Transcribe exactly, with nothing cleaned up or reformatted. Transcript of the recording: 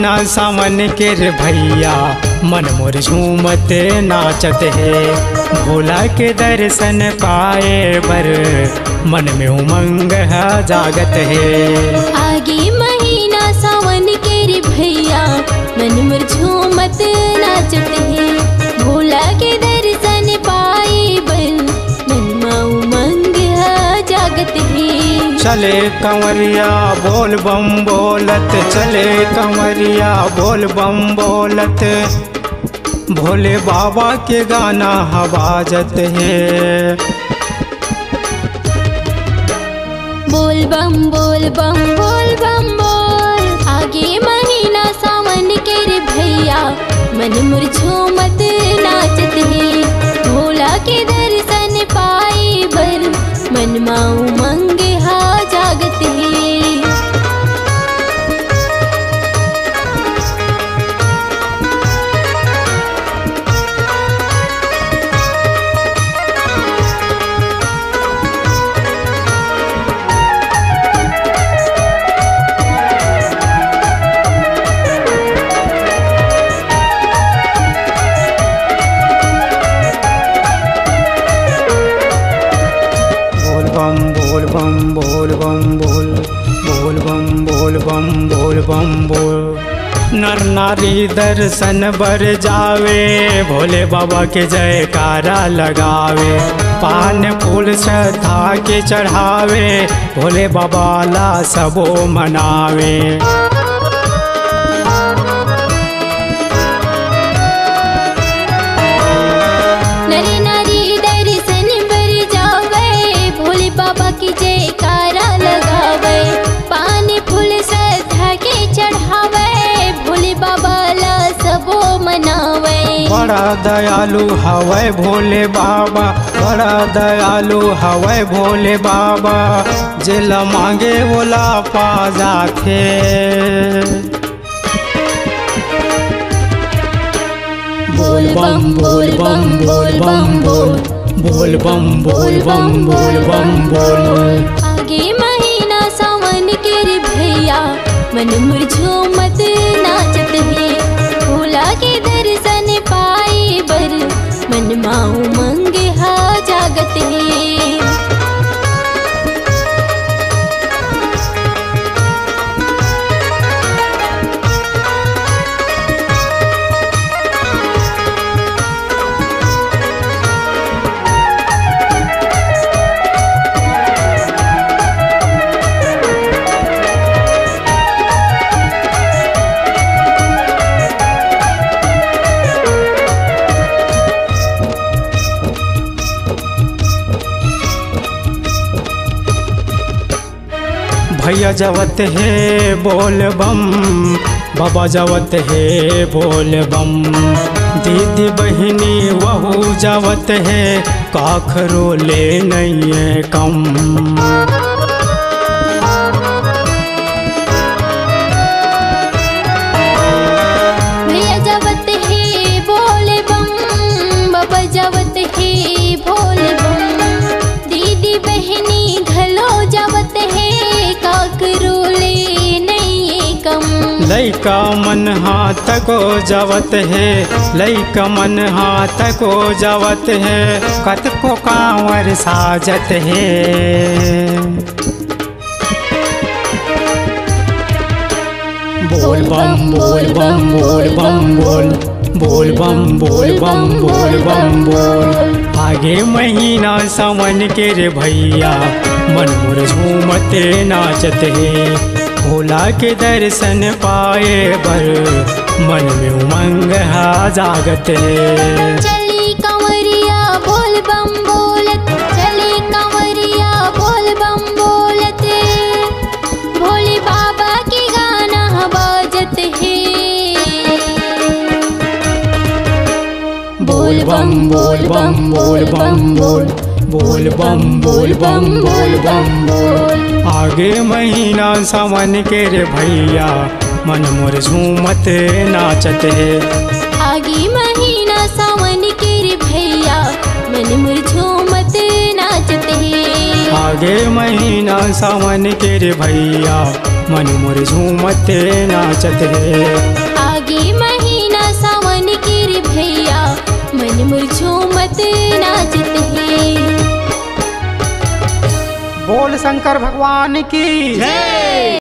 सावन के रे भैया, मन मोर झूमत नाचत हे। भोला के दर्शन पाए बर मन में उमंग ह जागत हे। आगे महीना सावन के रे भैया, मन मोर झूमत नाचत हे। भोला के दर्शन पाए बर मन मा उमंग ह जागत हे। चले कंवरिया बोल बम बोलत, चले कंवरिया बोल बम बोलत, भोले बाबा के गाना ह बाजत हे। बोल बम बोल बम बोल बम बोल, आगे महीना सावन के रे भैया, मन मोर झूमत नाचत हे। भोला के दर्शन पाए बर मन मा उमंग हा जागत हे। बोल बम बोल बम बोल बम बोल, बोल बम बोल बम बोल बम बोल। नर नारी दर्शन बर जावे, भोले बाबा के जयकारा लगावे, पान फूल श्रद्धा के चढ़ावे, भोले बाबा ला सबो मनावे। नर नारी दर्शन बर जावे, भोले बाबा के जयकारा लगावे, पान फूल श्रद्धा के चढ़ावे, भोले बाबा ला सबो मनावे। बड़ा दयालु हवय भोले बाबा, बड़ा दयालु हवय भोले बाबा, जेला मांगे ओला पा जाथे। बोल बम बोल बम बोल बम बोल, बोल बम बोल बम बोल बम बोल। आगे महीना सावन के रे भैया, मन मोर झूमत नाचत हे। भोला के दर्शन पाए बर मन मा उमंग हा जागत हे। भैया जावत हे बोल बम, बाबा जावत हे बोल बम, दीदी बहिनी वहू जावत हे, काखरो ले नइये कम। भैया जावत हे बोल बम, बाबा जावत हे बोल बम, दीदी बहिनी घलो जावत हे, काकरो ले नइये कम। लइका मन हा तको जावत हे, लइका मन हा तको जावत हे, कतको कांवर साजत हे। बोल बम, बोल बम, बोल बम, बोल, बोल बम, बोल बम, बोल बम, बोल। आगे महीना सावन के रे भैया, मन मोर झूमत नाचत हे। भोला के दर्शन पाए बर, मन में उमंग हा जागत हे। चली कंवरिया बोल बम बोलत, चली कंवरिया बोल बम बोलत, भोले बाबा के गाना ह बाजत हे। बोल बम, बोल बम, बोल बम, बोल, बोल बम, बोल बम, बोल बम, बोल। आगे महीना सावन के रे भैया, मन मोर झूमत नाचत हे। आगे महीना सावन के रे भैया, मन मोर झूमत नाचत हे। आगे महीना सावन के रे भैया, मन मोर झूमत नाचत हे। आगे महीना सावन के रे भैया, मन मोर झूमत नाचत हे। बोल शंकर भगवान की जय।